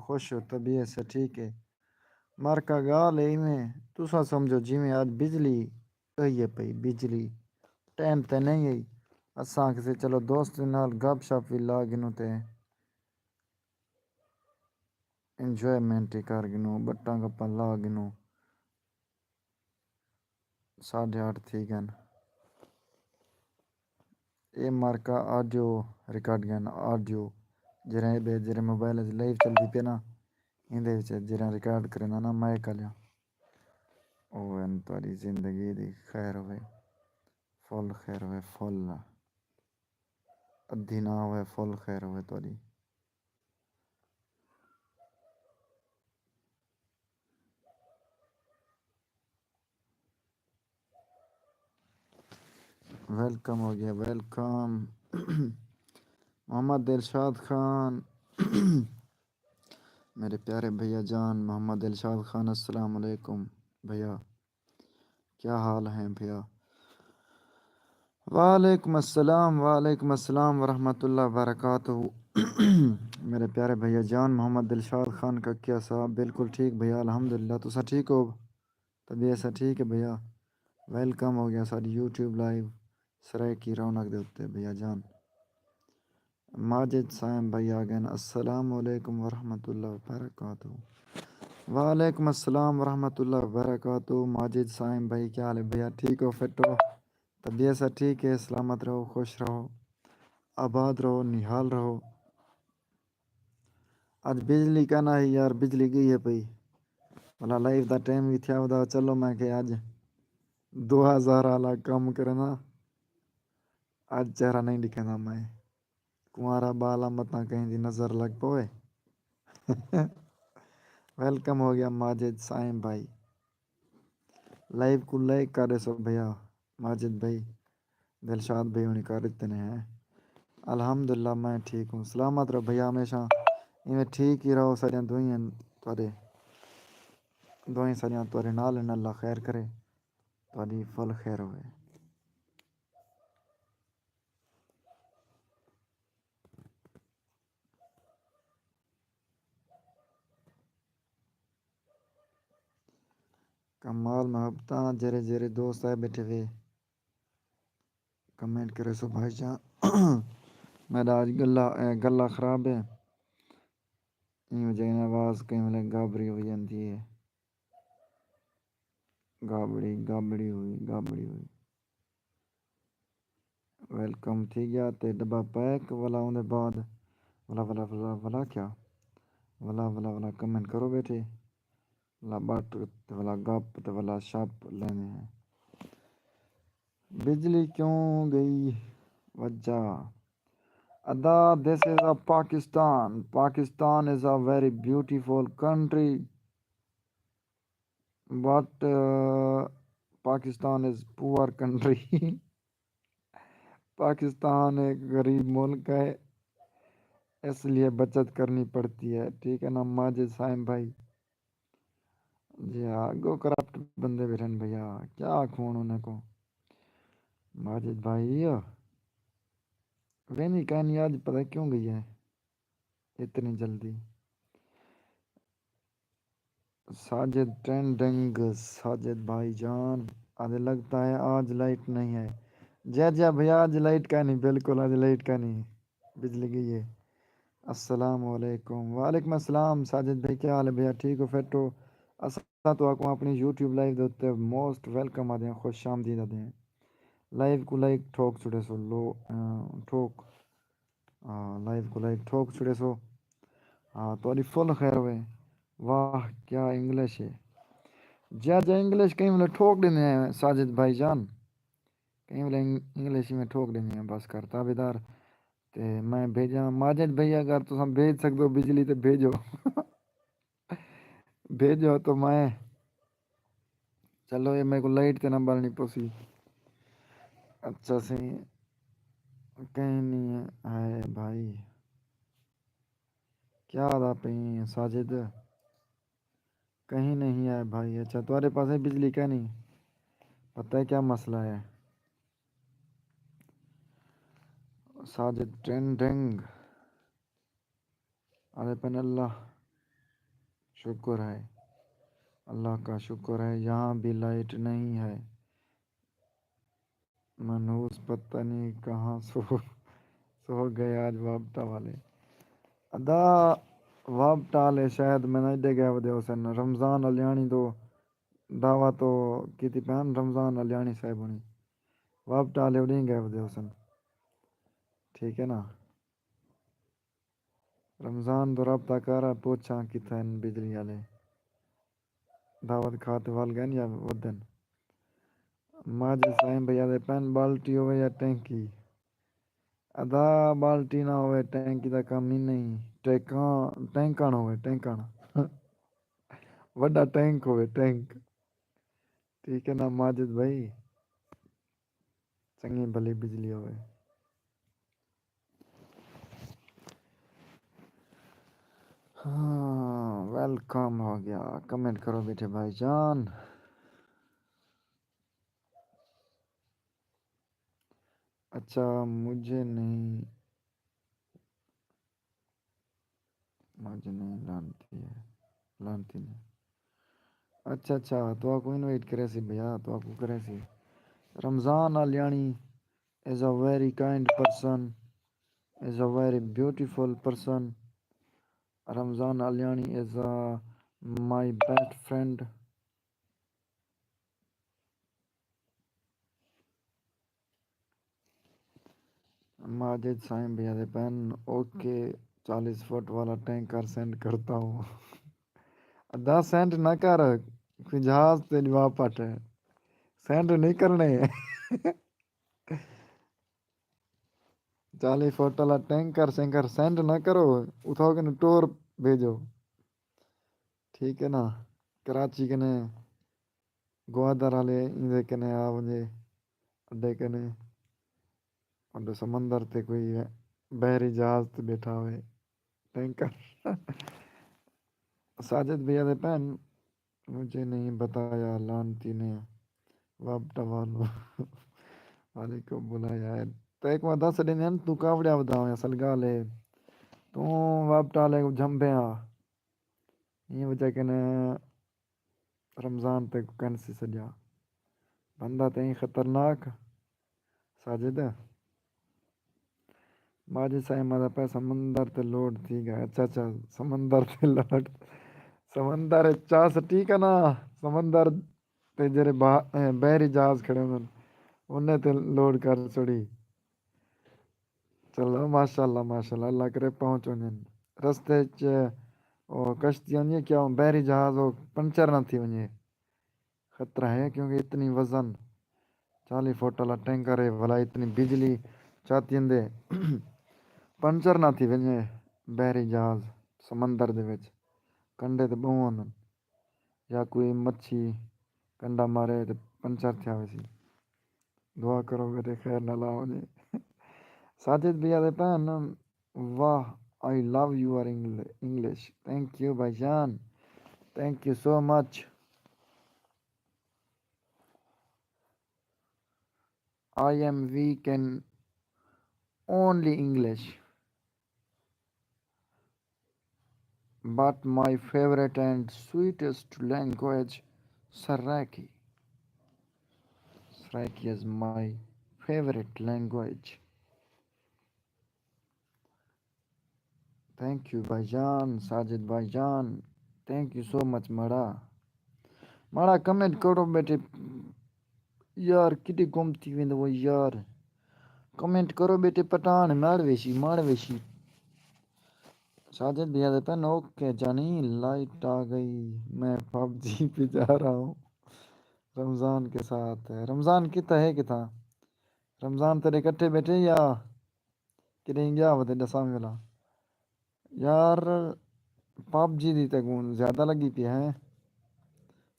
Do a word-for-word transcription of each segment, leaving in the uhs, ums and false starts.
خوش ہو، طبیعت سے ٹھیک ہے؟ مارکا ڳالھ ہے ایویں، تساں سمجھو جیویں اڄ بجلی ڳئی ہے پئی، بجلی ٹائم تے نہیں آئی۔ اساں آکھیسے چلو دوست نال گپ شپ وی لا گھنوں تے انجوائمنٹ ہی کر گھنوں، ٻٹاں گپاں لا گھنوں۔ ساڈھے اٹھ تھی ڳئن۔ اے مارکا آڈیو ریکارڈ ڳئن، آڈیو۔ جیڑھے ٻئے جیڑھے موبائل اچ لائیو چلدی پئی نا، ایندے وچ جیڑھا ریکارڈ کریندا نا مائیک آلیاں، او ہن تہاݙی زندگی دی خیر ہووے، فل خیر ہووے، فل۔ ادھی نہ ہووے، فل خیر ہووے تہاݙی۔ ویلکم ہو گیا، ویلکم۔ محمد دلشاد خان، میرے پیارے بھیا جان محمد دلشاد خان، السلام علیکم بھیا، کیا حال ہیں بھیا؟ وعلیکم السلام، وعلیکم السلام ورحمۃ اللہ وبرکاتہ۔ میرے پیارے بھیا جان محمد دلشاد خان ککیا صاحب، بالکل ٹھیک بھیا، الحمدللہ۔ تساں ٹھیک ہو؟ طبیعت سا ٹھیک ہے بھیا؟ ویلکم ہو گیا ساݙی یوٹیوب لائیو سرائیکی رونق دے اتے بھیا جان۔ ماجد سائیں بھائی آ ڳئن، السلام علیکم ورحمۃ اللہ وبرکاتہ۔ وعلیکم السلام ورحمۃ اللہ وبرکاتہ۔ ماجد سائیں بھائی، کیا حال ہے بھیا؟ ٹھیک ہو، فٹ ہو؟ طبیعت سا ٹھیک ہے؟ سلامت رہو، خوش رہو، آباد رہو، نہال رہو۔ اڄ بجلی کائنا ہئی یار، بجلی ڳئی ہے پئی۔ ولا لائیو دا ٹائم وی تھیا ودا، چلو میں کہ اڄ دو ہزار آلا کم کرنا، اڄ چہرہ نہیں ݙکھیندا میں۔ کنوارا ٻالا متاں کہیں دی نظر لڳ پوے۔ ویلکم ہو گیا ماجد سائیں بھائی۔ لائیو کوں لائک کر ݙیسو بھیا، ماجد بھائی، دلشاد بھائی ہوݨی کر ݙتے نے ہیں۔ الحمدللہ میں ٹھیک ہوں، سلامت رہو بھیا، ہمیشہ ایویں ٹھیک ہی رہو۔ ساݙیاں دعائیں تہاݙے، دعائیں ساݙیاں تہاݙے نال ہن، اللہ خیر کرے، تہاݙی فل خیر ہووے۔ کمال محبتاں، جیڑھے جیڑھے دوست آئے ٻیٹھے وے، کمنٹ کریسو بھائی جان۔ میݙا اڄ گلا، اے، گلا خراب ہے، ایں وجہ نال آواز کہیں ویلے گابری ہوئی جاندی ہے۔ گابڑی، گابڑی ہوئی، گابڑی ہوئی۔ ویلکم تھی ڳیا تے ݙبا پیک ولا اوندے بعد ولا، ولا، ولا، ولا کیا؟ ولا، ولا، ولا کمنٹ کرو ٻیٹھے۔ ولا ٻٹ تے ولا گپ تے ولا شپ لیندے ہیں۔ بجلی کیوں ڳئی وجہ؟ ادا، this is a Pakistan. Pakistan is a very beautiful country. But, uh, Pakistan is poor country. Pakistan ایک غریب ملک ہے، اس لیے بچت کرنی پڑتی ہے، ٹھیک ہے نا ماجد سائم بھائی؟ جی ہاں، اڳوں کرپٹ بندے ٻیٹھن بھیا، کیا آکھوں ہݨ انہیں کو؟ ماجد بھائی، ویندی کائنی، اڄ پتہ کیوں ڳئی ہے اتنی جلدی؟ ساجد ٹرینڈنگ، ساجد بھائی جان، آدھے لگتا ہے آج لائٹ نہیں ہے۔ جی جی بھیا، آج لائٹ کائنی، بالکل آج لائٹ کائنی، بجلی ڳئی ہے۔ السلام علیکم۔ وعلیکم السلام ساجد بھائی، کیا حال ہے بھیا؟ ٹھیک ہو، فٹ ہو؟ اساں تہاکوں اپݨی یوٹیوب لائیو دے اتے موسٹ ویلکم آدھے ہیں، خوش آمدید آدھے ہیں۔ لائیو کوں لائک ٹھوک چھوڑیسو، لو، اہ، ٹھوک۔ ہاں، لائیو کوں لائک ٹھوک چھوڑیسو۔ ہاں، تہاݙی فل خیر ہووے۔ واہ، کیا انگلش ہے۔ جیا جیا انگلش کہیں ویلے ٹھوک ݙیندے ہیں ساجد بھائی جان۔ کہیں ویلے انگ-، انگلش میں ٹھوک ݙیندے ہیں، بس کر تابعدار۔ تے میں بھیجاں، ماجد بھائی اگر تساں بھیج سڳدو بجلی تے بھیجو۔ بھیجو تو میں، چلو، اے میکوں لائٹ تے نہ ٻالݨی پوسی۔ اچھا سی، کہیں نہیں ہے بھائی۔ کیا آہدا پئیں ساجد؟ کہیں نہیں ہے بھائی۔ اچھا، تہاݙے پاسے بجلی کائنی؟ پتہ ہے کیا مسئلہ ہے؟ ساجد ٹرینڈنگ۔ آہدے پئن اللہ شکر ہے، اللہ کا شکر ہے، یہاں بھی لائٹ نہیں ہے۔ منحوس پتہ نہیں کہاں سو سو گئے آج وابٹا والے۔ ادا، وابٹا والے شاید میں نہ ڈے گئے ودے ہوسن۔ رمضان الیاݨی تو دعوت تو کیتی پین، رمضان الیاݨی صاحب ہونی وابٹا والے اڈیں گئے ودے ہوسن۔ ٹھیک ہے نا؟ رمضان تو رابطہ کر، پوچھاں کتھے ہن بجلی والے۔ دعوت کھا تے ول ڳئن یا ودن؟ ماجد سائیں بھیا دے پین، بالٹی ہووے یا ٹینکی؟ ادا، بالٹی نہ ہووے، ٹینکی دا کم ہی نہیں۔ ٹینکاں، ٹینکݨ ہووے، ٹینکݨ۔ وݙا ٹینک ہووے، ٹینک۔ ٹھیک ہے نا ماجد بھائی؟ چنڳی بھلی بجلی ہووے۔ ہاں، ویلکم ہو گیا۔ کمنٹ کرو بیٹھے بھائی جان۔ اچھا، مجھے نہیں، مجھے نہیں لانتی ہے، لانتی نے۔ اچھا، اچھا، تہاکوں انوائٹ کریسی بھیا، تہاکوں کریسی۔ Ramzan آلیاݨی is a very kind person, is a very beautiful person. Ramzan Aliani is a, my best friend. Majid سائیں بھیا دے پین، اوکے، چالیس فٹ والا ٹینکر سینڈ کرتا ہوں۔ ادا سینڈ نہ کر، کوئی جہاز تے جواب پٹ ہے، سینڈ نہیں کرنے۔ چالیس فٹ والا ٹینکر سینکر سینڈ نہ کرو، اتھاؤ کنے ٹور بھیجو۔ ٹھیک ہے نا؟ کراچی کنے گوادر والے ایندے کنے آ ونجے، اڈے کنے، اڈے سمندر تے کوئی بحری جہاز تے بیٹھا ہوئے، ٹینکر۔ ساجد بھیا دے پین، مجھے نہیں بتایا، لعنتی نے وابٹا والو والے کو بلایا ہے۔ تے کو دس ڈیندے ہن، تو کاوڑیا ودا ہویا، اصل گال ہے۔ تو وابٹا والے کو جھمبے آ۔ ایں وجہ کنے رمضان تے کوں کینسی سݙیا۔ بندہ تے ایں خطرناک۔ ساجد، ماجد سائیں مادا پئے سمندر تے لوڈ تھی ڳئے۔ اچھا، اچھا، سمندر تے لوڈ۔ سمندر اچ چا سٹی کنا، سمندر تے جیڑھے بح-، اے، بحری جہاز کھڑے ہوندن، انہیں تے لوڈ کر چھوڑی۔ چلو، ماشاءاللہ، ماشاءاللہ، اللہ کرے پہنچ ونڄن۔ رستے اچ او کشتی ہوندی ہے، کیا او بحری جہاز او پنچر نہ تھی ونڄے۔ خطرہ ہے، کیونکہ اتنی وزن، چالیس فٹ والا ٹینکر ہے، بھلا اتنی بجلی چاتی اندے پنچر نہ تھی ونڄے۔ بحری جہاز سمندر دے وچ کنڈے تے ٻہوں ہوندن، یا کوئی مچھی کنڈا مارے تے پنچر تھیا ویسی۔ دعا کرو میݙے خیر نال آ ونڄے۔ ساجد بھیا دے پین، واہ، I love your English. Thank you بھائی جان۔ Thank you so much. I am weak in only English. But my favorite and sweetest language, Saraiki. Saraiki is my favorite language. Thank you بھائی جان، ساجد بھائی جان۔ Thank you so much ماڑا۔ ماڑا comment کرو بیٹے۔ یار، کݙے گم تھی ویندے ہو یار؟ کمنٹ کرو بیٹے، پٹھان مار ویسی، مار ویسی۔ ساجد بھیا دے پین، اوکے جانی، لائٹ آ گئی، میں پب جی پہ جا رہا ہوں۔ رمضان کے ساتھ ہے۔ رمضان کتھا ہے، کتھا؟ رمضان تیݙے کٹھے بیٹھے یا کݙہیں ڳیا ودے ݙساں ویلا؟ یار، پب جی دی تے گون زیادہ لڳی پئی ہے۔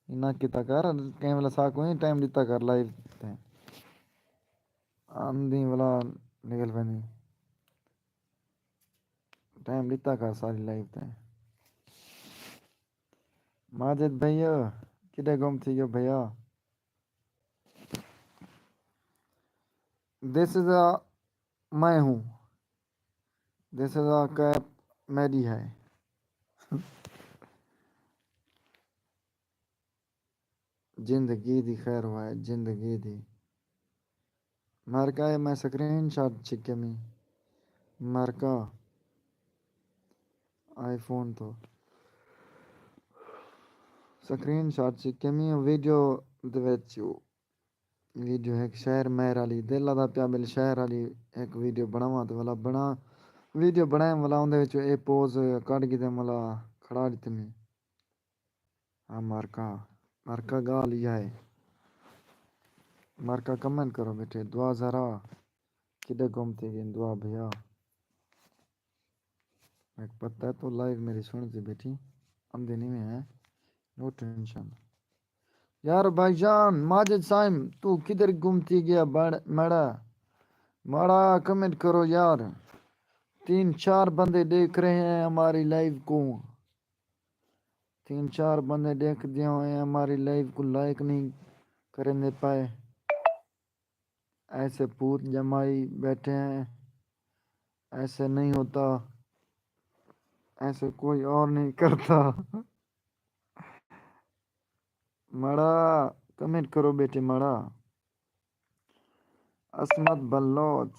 انہاں کیتا کر، کہیں ویلے ساکوں ہی ٹائم ݙتا کر لائیو تے۔ آندی ولا نکل ویندی۔ ٹائم ݙتا کر ساری لائیو تے۔ ماجد بھیا، کݙے گم تھی ڳیو بھیا؟ This is a میں ہوں۔ This is a cap میݙی ہے۔ زندگی دی خیر ہوئے، زندگی دی۔ مارکا اے، میں سکرین شاٹ چھکے می۔ مارکا آئی فون تو سکرین شاٹ چھکے می۔ ویڈیو دے وچ، ویڈیو ہک شہر مہر علی دل آدا پیا بل شہر علی۔ ہک ویڈیو بناواں تے ولا بنا، ویڈیو بنائے ولا اوندے وچ اے پوز کڈ کے تے ولا کھڑا ڈتے می۔ ہاں مارکا، مارکا گال ایہا ہے۔ مارکا کمنٹ کرو بیٹھے، دعا زہرا کݙے گم تھی ڳئیں؟ دعا بھیا۔ میک پتہ ہے تو لائیو میری سݨدی بیٹھی، اندھی نہیں ہے، نو ٹینشن۔ یار بھائی جان، ماجد صائم، تو کدھر گم تھی گیا بڑ-، مڑا؟ مڑا کمنٹ کرو یار، تین چار بندے دیکھ رہے ہیں ہماری لائیو کو۔ تین چار بندے ݙیکھدے ہوئے ہماری لائیو کو لائک نہیں کریندے پئے۔ ایسے پوت جمائی بیٹھے ہیں، ایسے نہیں ہوتا، ایسے کوئی اور نہیں کرتا۔ مڑا کمنٹ کرو بیٹے مڑا۔ عصمت بلوچ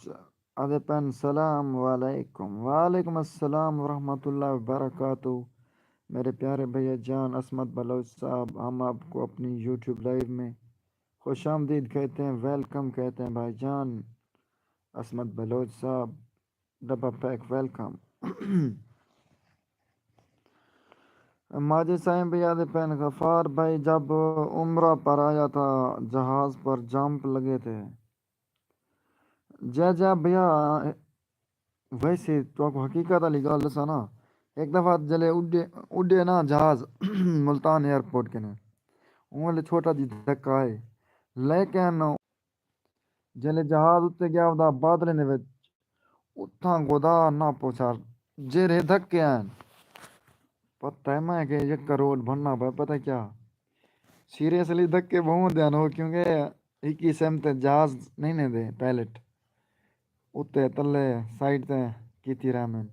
آدھے پن، السلام علیکم۔ وعلیکم السلام ورحمۃ اللہ وبرکاتہ۔ میرے پیارے بھیا جان عصمت بلوچ صاحب، ہم آپ کو اپنی یوٹیوب لائیو میں خوش آمدید کہتے ہیں، ویلکم کہتے ہیں بھائی جان عصمت بلوچ صاححب۔ ڈبہ پیک ویلکم۔ ماجد سائیں بھیا دے پین، غفار بھائی جب عمرہ پر آیا تھا، جہاز پر جمپ لگے تھے۔ جے جے بھیا، ویسے تو کو حقیقت والی گال دسا نا، ایک دفعہ جلے اڈے اڈے نا جہاز ملتان ایئرپورٹ کے نے، اون ویلے چھوٹا جی دھکا ہے، لیکن جلے جہاز اتے گیا، ادا بادلیں دے وچ اتھاں گودا نہ پوچھا، جیرھے دھکے آئن۔ پتہ ہے میں کہ یک روڈ بننا پیا، پتہ کیا؟ سیریسلی دھکے بہوں دیاں ہو، کیونکہ ہکی سم تے جہاز نہیں نے دے پائلٹ۔ اتے تلے سائیڈ تے کیتی رہمن۔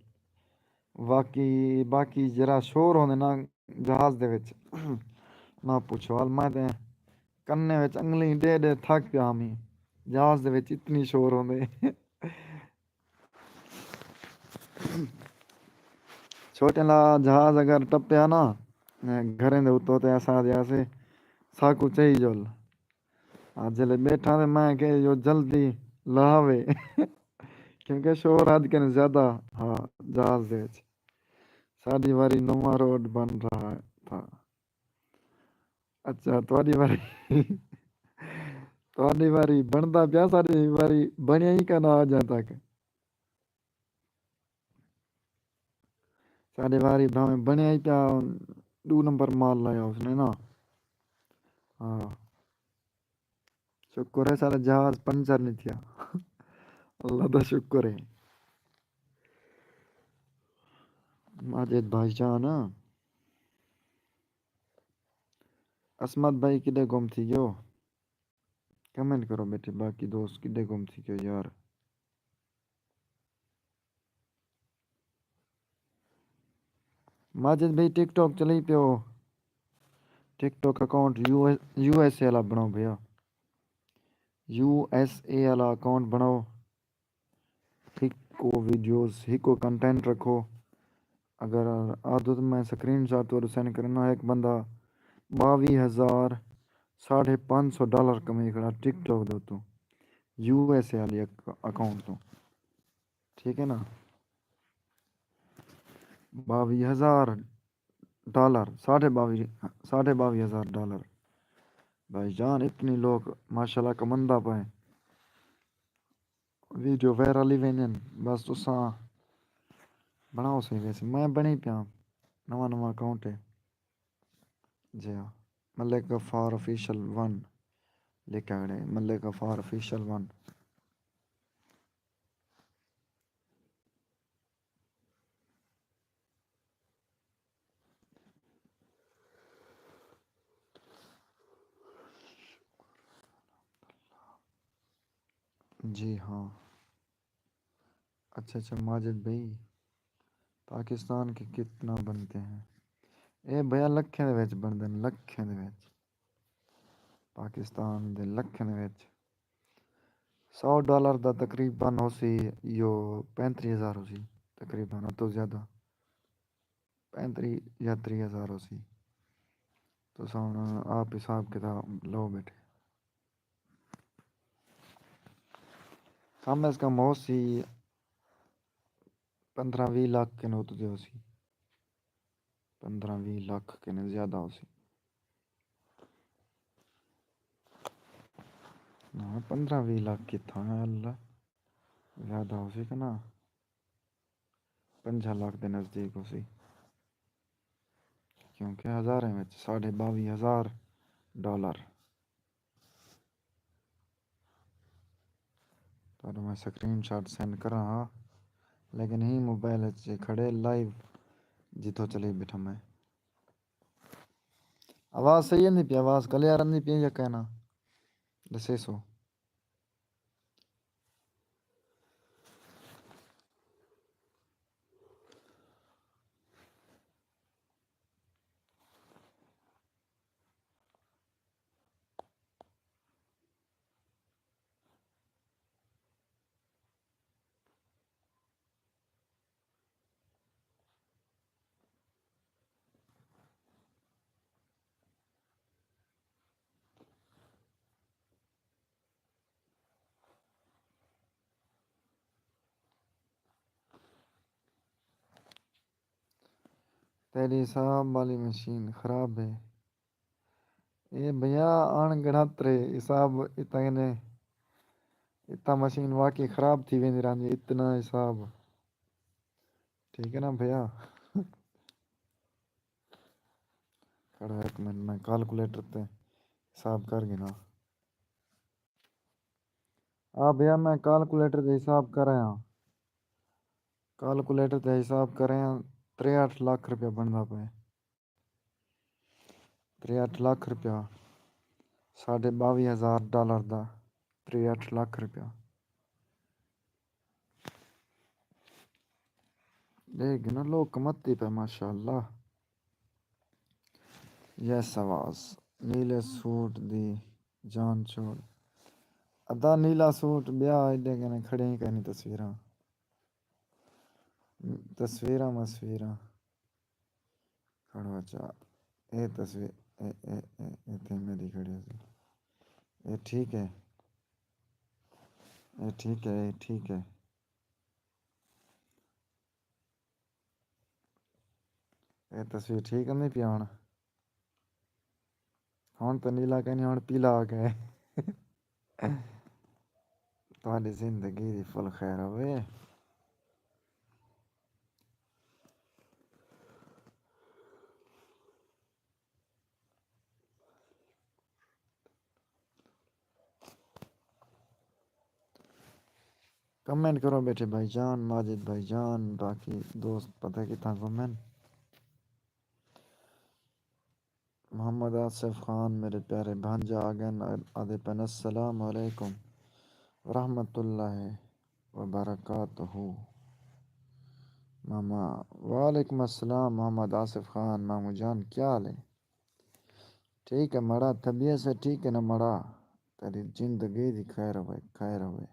واقعی، باقی جرا شور ہوندے نا جہاز دے وچ، نہ پوچھو حال۔ میں تے کنے وچ انگلیں ݙے ݙے تھک پیا ہمی۔ جہاز دے وچ اتنی شور ہوندے۔ چھوٹے لا جہاز اگر ٹپیا نا، گھریں دے اتوں تے اساں آدھے آسے، ساکوں چائی جل۔ آ جلے ٻیٹھا تے میں کہ جو جلدی لاوے۔ کیونکہ شور اڄ کن زیادہ ہا جہاز دے وچ۔ ساݙی واری نواں روڈ بݨ رہا تھا۔ اچھا، تہاݙی واری، تہاݙی واری بݨدا پیا، ساݙی واری بݨیا ہی کائنا اڄاں تک۔ ساݙے واری بھاویں بݨیا ہی پیا، ݙو نمبر مال لایا اس نے نا۔ ہاں۔ شکر ہے سارا جہاز پنچر نہیں تھیا۔ اللہ دا شکر ہے۔ ماجد بھائی جان، عصمت بھائی کݙے گم تھی ڳیو؟ کمنٹ کرو بیٹے، باقی دوست کݙے گم تھی ڳیو یار؟ ماجد بھائی ٹک ٹاک چلئی پیو؟ ٹک talk account U S, U S A والا بݨاؤ بھیا، یو ایس اے والا اکاؤنٹ بݨاؤ۔ ہکو ویڈیوز، ہکو کنٹینٹ رکھو۔ اگر آدھو تو میں سکرین شاٹ تہاݙو سینڈ کرنا۔ ہک بندہ ٻاوی ہزار ساڑھے پنج سو ڈالر کمائی کھڑا ٹک ٹاک دے اتوں، یو ایس اے والی اک-، اکاؤنٹ توں۔ ٹھیک ہے نا؟ ٻاوی ہزار ڈالر، ساڑھے ٻاوی، ساڑھے ٻاوی ہزار ڈالر۔ بھائی جان، اتنی لوک ماشاءاللہ کمندا پئے۔ ویڈیو وائرل ہی ویندن، بس تساں بݨاؤ صحیح۔ ویسے میں بݨی پیا، نواں نواں اکاؤنٹ ہے۔ جی ہاں، ملک غفار آفیشل ون لکھا کھڑے، ملک غفار آفیشل ون۔ جی ہاں۔ اچھا اچھا، ماجد بھائی، پاکستان کے کتنا بنتے ہیں؟ اے بھیا، لکھیں دے وچ بݨدن، لکھیں دے وچ۔ پاکستان دے لکھیں وچ۔ سو ڈالر دا تقریباً ہوسی، ایہو پینتری ہزار ہوسی، تقریباً اتوں زیادہ، پینتری یا تری ہزار ہوسی۔ تساں ہݨ آپ حساب کتاب لو ٻیٹھے۔ کم از کم ہوسی پندرہ ویہہ لکھ کنے اتوں تے ہوسی۔ پندرہ ویہہ لکھ کنے زیادہ ہوسی۔ نہ، پندرہ ویہہ لکھ کتھاں ہے اللہ؟ زیادہ ہوسی کہ نہ؟ پنجاہ لکھ دے نزدیک ہوسی۔ کیونکہ ہزاریں وچ ساڑھے ٻاویہہ ہزار ڈالر۔ تہاݙے میں سکرین شاٹ سینڈ کراں ہا، لیکن ہی موبائل وچ کھڑے لائیو جتھوں چلی ٻیٹھا میں۔ آواز صحیح آندی پئی؟ آواز کلیئر آندی پئی یا کائنا؟ ݙسیسو۔ تیݙی حساب والی مشین خراب ہے۔ اے بھیا، اݨ ڳݨت رے حساب اتاں کنے، اتاں مشین واقعی خراب تھی ویندی رہندی، اتنا حساب۔ ٹھیک ہے نا بھیا؟ کھڑو ہک منٹ، میں کیلکولیٹر تے حساب کر گھناں۔ آ بھیا، میں کیلکولیٹر تے حساب کر آیاں۔ کیلکولیٹر تے حساب کر آیاں، تریہٹھ لکھ روپیہ بݨدا پئے۔ تریہٹھ لکھ روپیہ، ساڑھے ٻاویہہ ہزار ڈالر دا، تریہٹھ لکھ روپیہ۔ ݙیکھ گھنو لوک کمتی پئے، ماشاءاللہ۔ یس آواز، نیلے سوٹ دی جان چھوڑ۔ ادا نیلا سوٹ ٻیا، ایݙے کنے کھڑے ہی کائنی تصویراں۔ تصویراں مسویراں۔ کھڑو اچا۔ اے تصویر، اے، اے، اے، اے تھیمے دی کھڑی ہوسی۔ اے ٹھیک ہے۔ اے ٹھیک ہے، اے ٹھیک ہے۔ اے تصویر ٹھیک آندی پئی ہݨ؟ ہݨ تاں نیلا کائنی، ہݨ پیلا آ ڳئے۔ تہاݙی زندگی دی فل خیر ہووے۔ کمنٹ کرو ٻیٹھے بھائی جان، ماجد بھائی جان، باقی دوست پتہ کتھاں گھمن۔ محمد آصف خان، میݙے پیارے بھانجا آ ڳئن، آہدے پئن السلام علیکم ورحمۃ اللہ وبرکاتہ۔ ماما، وعلیکم السلام محمد آصف خان، مامو جان، کیا حال ہے؟ ٹھیک ہے مڑا، طبیعت سے ٹھیک ہے نا مڑا؟ تیݙی زندگی دی خیر ہووے، خیر ہووے۔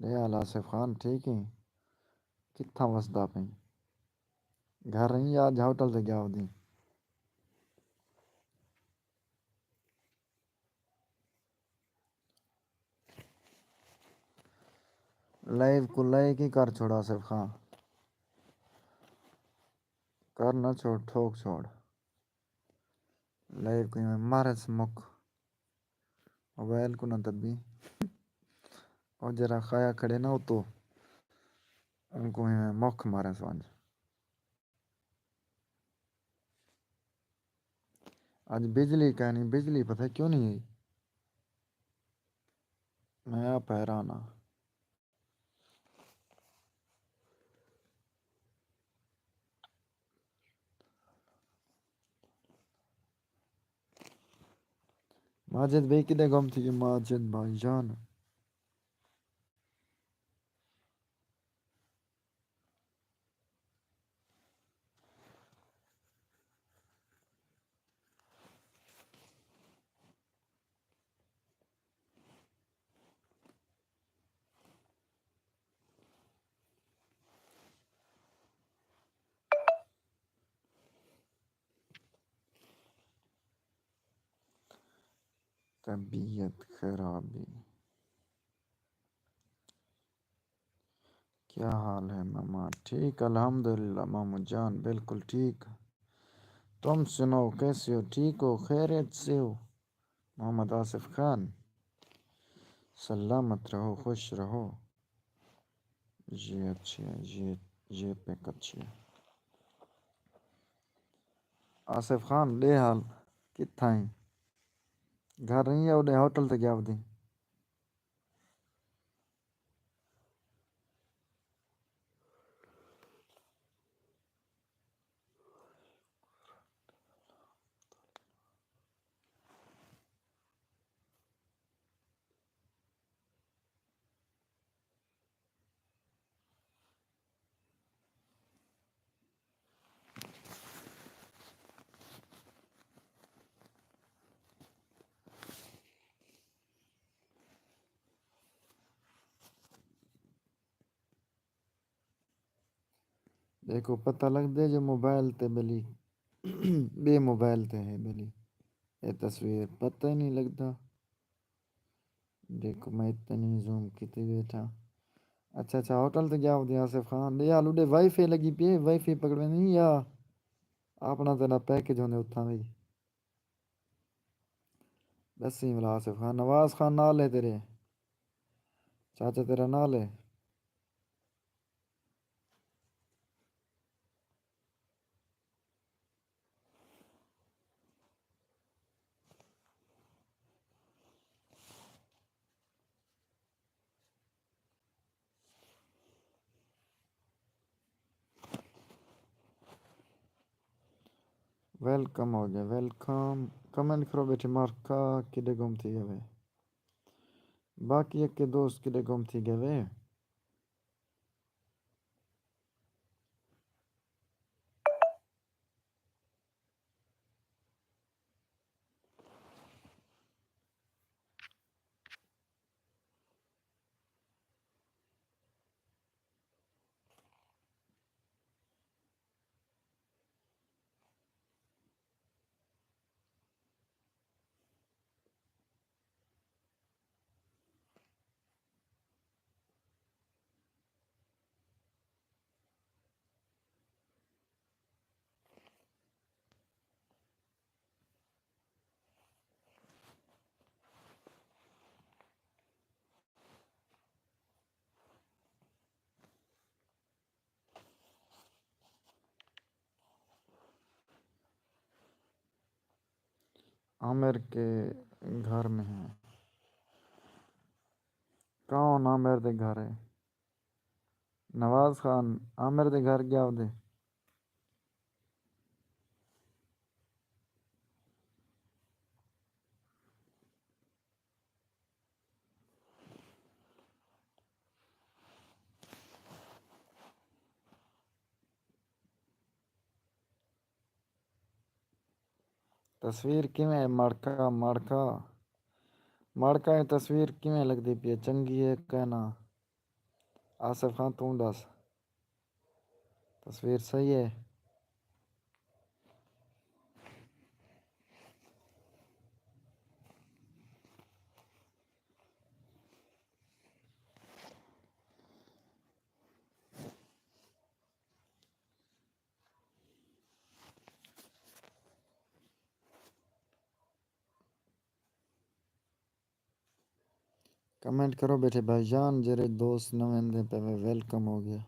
اے حال آصف خان، ٹھیک ہیں؟ کتھاں وسدا پئیں؟ گھر ہیں یا اڄ ہوٹل تے ڳیا ودیں؟ لائیو کوں لائک ہی کر چھوڑ آصف خان، کر نہ چھوڑ، ٹھوک چھوڑ۔ لائیو کوں میں مارس مک۔ موبائل کوں نہ دبی۔ او جرا خایا کھڑے نا اتو، اونکوں میں مک مارس ونڄ۔ اڄ بجلی کائنی، بجلی پتہ کیوں نہیں آئی؟ میں آپ حیران ہاں۔ ماجد بھائی کݙے گم تھی ڳئے؟ ماجد بھائی جان۔ طبیعت خرابی۔ کیا حال ہے ماما؟ ٹھیک الحمدللہ مامو جان، بالکل ٹھیک۔ تم سناؤ کیسے ہو؟ ٹھیک ہو؟ خیریت سے ہو؟ محمد آصف خان، سلامت رہو، خوش رہو۔ یہ اچھی ہے، یہ یہ پک اچھی ہے۔ آصف خان، ݙے حال کتھاں ہیں؟ گھر نہیں ہے؟ اوݙے ہوٹل تے ڳیا ودیں۔ ݙیکھو، پتہ لڳدے جو موبائل تے ٻلی، ٻئے موبائل تے ہے ٻلی۔ اے تصویر پتہ ہی نہیں لڳدا۔ ݙیکھو، میں اتنی زوم کیتی ٻیٹھا۔ اچھا، اچھا، ہوٹل تے ڳیا ودیں آصف خان۔ ݙے حال اݙے وائی فائی لڳی پئی ہے، وائی فائی پکڑویندیں یا اپݨا تیݙا پیکج ہوندے اتھاں وی۔ ݙسیں ولا آصف خان، نواز خان نال ہے تیݙے؟ چاچا تیݙا نال ہے؟ ویلکم ہو ڳیا، ویلکم۔ کمنٹ کرو ٻیٹھے، مارکا کݙے گم تھی ڳئے؟ باقی یکے دوست کݙے گم تھی ڳئے؟ عامر کے گھر میں ہیں۔ کون عامر دے گھر ہے؟ نواز خان عامر دے گھر ڳیا ودے۔ تصویر کیویں ہے ماڑکا؟ ماڑکا، ماڑکا، اے تصویر کیویں لڳدی پئی ہے؟ چنڳی ہے کہ نہ؟ آصف خان، توں ݙس، تصویر صحیح ہے؟ کمنٹ کرو ٻیٹھے بھائی جان، جیڑھے دوست نویں آندے پئے وے، ویلکم ہو ڳیا۔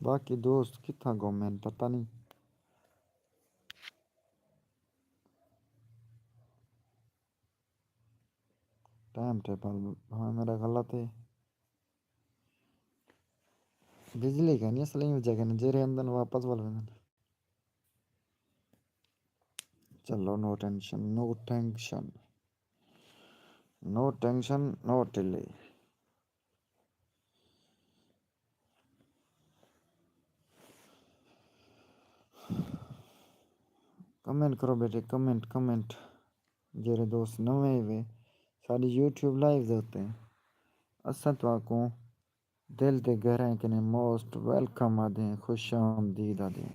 باقی دوست کتھاں گم ہن، پتہ نی۔ ٹائم ٹیبل بھاویں میݙا غلط ہے۔ بجلی کائنی، اصل ایں وجہ کائنی، جیڑھے آندن واپس ول ویندن۔ چلو، no tension, no tension, no tension, no delay. Comment کرو ٻیٹھے، کمنٹ، کمنٹ۔ جیڑھے دوست نویں وے ساݙی یوٹیوب لائیو دے اتے، اساں تہاکوں دل دے گہرائیں کنیں موسٹ ویلکم آدھیں، خوش آمدید آدھیں۔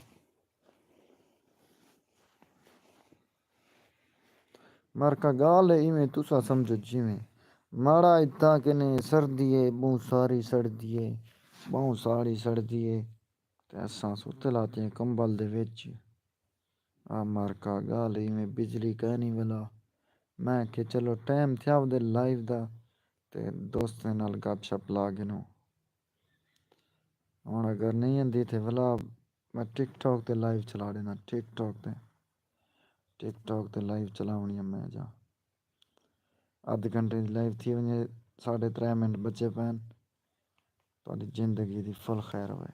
مارکا ڳالھ ہے ایویں، تساں سمجھو جیویں۔ ماڑا اتھاں کنے سردی ہے، ٻہوں ساری سڑدی ہے، ٻہوں ساڑی سڑدی ہے، تے اساں ستے لاتے ہیں کمبل دے وچ۔ آ مارکا ڳالھ ہے ایویں، بجلی کائنی ولا۔ میں کہ چلو ٹائم تھیا ودے لائیو دا، تے دوستیں نال گپ شپ لا گھنوں۔ ہݨ اگر نہیں آندی تھے ولا، میں ٹک ٹاک تے لائیو چلا ݙینا، ٹک ٹاک تے، ٹک ٹاک تے لائیو چلاوݨی ہے میں جا۔ ادھ گھنٹے دی لائیو تھی ونڄے، ساڈھے ترے منٹ بچے پئن۔ تہاݙی زندگی دی فل خیر ہوئے۔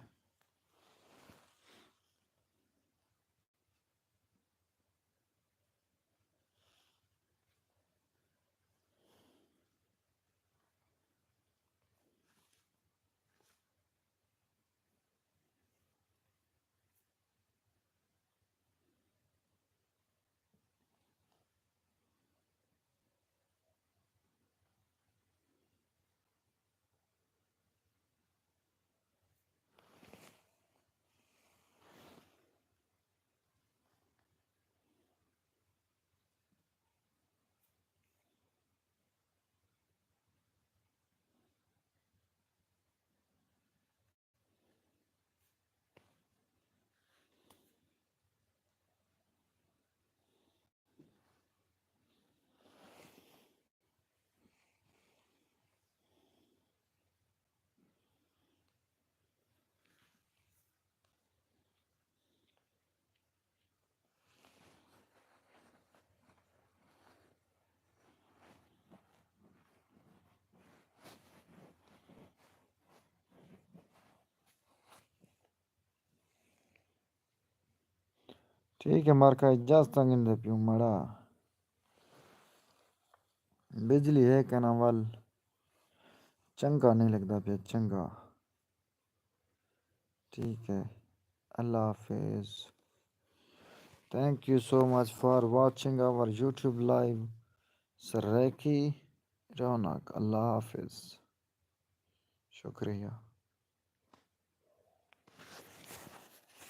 ٹھیک ہے، مارکا اجازت گھندے پیوں مڑا۔ بجلی ہے کنا ول چنگا نہیں لگدا پیا، چنگا۔ ٹھیک ہے، اللہ حافظ۔ Thank you so much for watching our YouTube live۔ Saraiki رونق، اللہ حافظ۔ شکریہ۔